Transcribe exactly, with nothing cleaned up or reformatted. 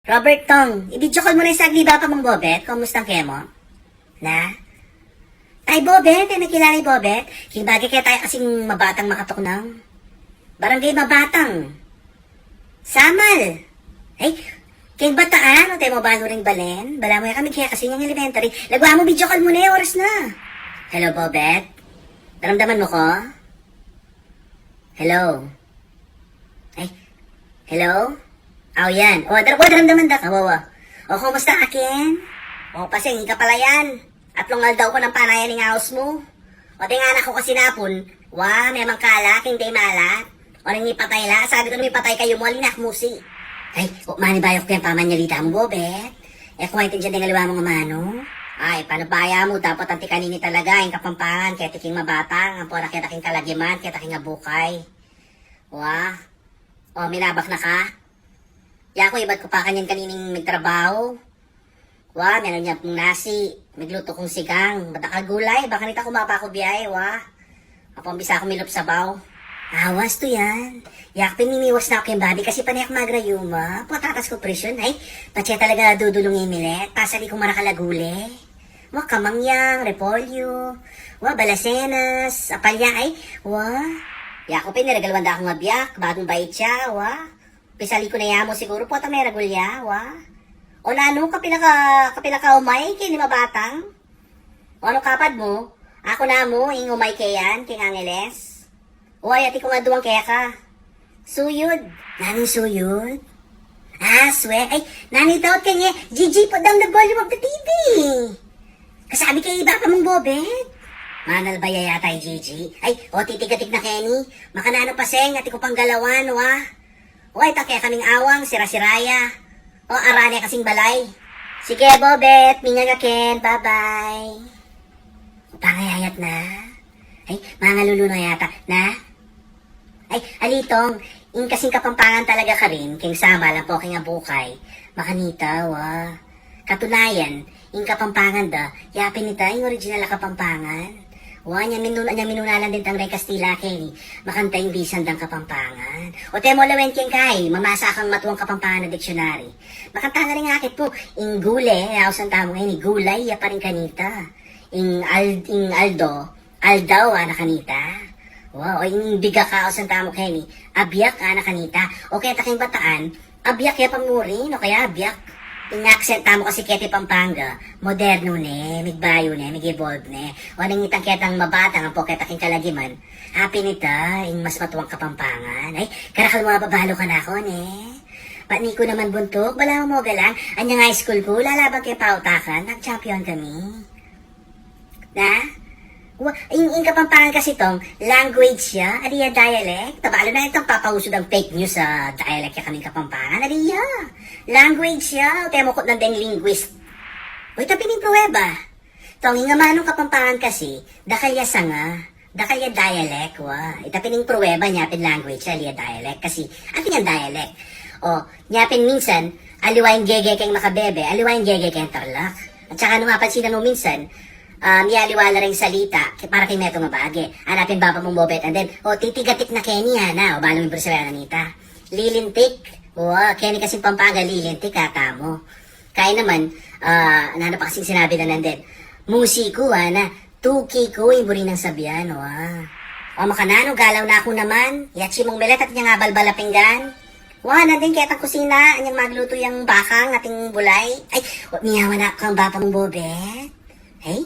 Robert Tong, i-video call mu ne saglit i bapa mung Bobet, kumustang kemo? Na? Ay, Bobet, e me kilala i Bobet? King bage keta kasing mabatang makatuknang. Barangay Mabatang. Samal. Ay, keng bataan, o temo balu ring balen. Balamu ya kami kaya kasi niyang elementary. Lagwa mu, video call mu ne, oras na. Hello, Bobet? Daramdaman mu ko? Hello? Ay, hello? Aw, yan. O, dar-, o, daramdaman da ka, wa, wa. O, kumusta, akin? O, paseng, ika pala yan. Atlung aldaw ku nang panayan ing aus mu. O, deng anak ku kasi napun, wa, memang kala king de malat. O, nung ipatay la, sabi ku nung ipatay kayu mu, alinak musi. Ay, o, manibayuk keng pamanyalita mu, Bobet. E ku maintindian deng aliwa mung amanu. Ay, panubaya mu, dapat anti kanini talaga ing Kapampangan, keti king Mabatang, ampo na keta king Kalagiman, keta king Abukay. Wa? O, minabak na ka? Yaku, ibat ku pa kanyan kanining migtrabaho. Wa, meron ya pung nasi, miglutu kung sigang, bata ka gulay, baka nita ku mapa ku biahe, wa. Apang bisa ku milup sabaw. Awas tu yan. Yaku pin mimiwas na ku keng babi kasi pane ku magrayuma. Patatas ku presyon, ay, patse talaga dudulung imilet, pasali ku marakal a gule. Wa, kamangyang, repolyo, wa, balasenas, apalya, ay, wa. Yaku pin, regaluan da kung abiak, bagong bait ya, wa. Pisali ku na ya mu siguru, pota meragul ya, wa. O nanu, kapila ka, kapila ka umay keni Mabatang? O nanu kapad mu? Aku na mu, ing umay ke yan, king Angeles. Wa, yati kung aduang keka. Suyud. Nanung suyud? Ah, swe. Ay, nanu ita ot keni, Gigi, put down the volume of the T V. Kasabi ke i bapa mung Bobet. Manalbaya yata i Gigi. Ay, o titigatig na keni. Makananu paseng, ati ku pang galawan, wa. Wa, ita kekaming awang, sira-sira ya. O, arane kasing balay. Sige, Bobet, minga ka ken, bye-bye. Pangayayat na. Ay, mangalulu na yata. Na? Ay, alitong, ing kasing Kapampangan talaga karin, keng Samal ampo keng Abukay, makanita, wa. Katunayan, ing Kapampangan da, yapin ita, ing original a Kapampangan. Wa, nyang minuna-, nyang minunalan dintang reng Kastila keni, makanta ing bisan dang Kapampangan. O temo lawen keng kai, mamasa kang matuang Kapampangan a diksyonari. Makanta na rin akit pu, ing gule, ausan tamu ngeni, gulay, ya pa rin kanita. Ing al-, ing aldo, aldaw, ana kanita. Wa, o ing bigak a ausan tamu keni, abiak, ana kanita. O keta keng bataan, abiak ya pa mu rin, o kaya abiak. Ing accent tamu kasi keti Pampanga, modernu ne, migbayu ne, mig-evolve ne. O nang itang ketang Mabatang ampo keta keng Kalagiman, apin ita ing mas matuang Kapampangan. Ay, karakal mu a babalu kanaku ne. Patni ku naman buntuk, balamu mo galang, anyang high school ku, lalaban ke pautakan, nag-champion kami. Na? Wa, ing, ing Kapampangan kasi, Tong, language ya, ali ya dialect. Tabalu na itang papausug a fake news a dialect ya kaming Kapampangan, ali ya. Language ya, o temo kutnan deng linguist. O, ita pin ing pruweba. Tong, ing amanung Kapampangan kasi, dakal ya sanga, dakal ya dialect, wa. Ita pin ing pruweba, nya pin language ya, ali ya dialect. Kasi, atin yang dialect. O, nya pin minsan, aliwa ing gege keng Makabebe, aliwa ing gege keng Tarlac. At saka nung mapansinan mu minsan, um, ya aliwa la ring salita, ki-, para keng metung a bage. Ana pin bapa mung Bobet, and then, o, titigatik na keni, ana, o, balu mung Bruselan, anita. Lilintik, wa, keni kasing Pampanga, lilintik, katamu. Kaya naman, ah, nanu pa kasing sinabi na nandin? Musiku, ana, tuki ku, ing buri nang sabian, wa. O, makananu, galaw na ku naman. Yatsi mung melet at inyang abalbal a pinggan. Wa, nandin ketang kusina, anyang maglutu yang bakang ating bulay. Ay, wa, miyawan na kang bapa mung Bobet. Ay,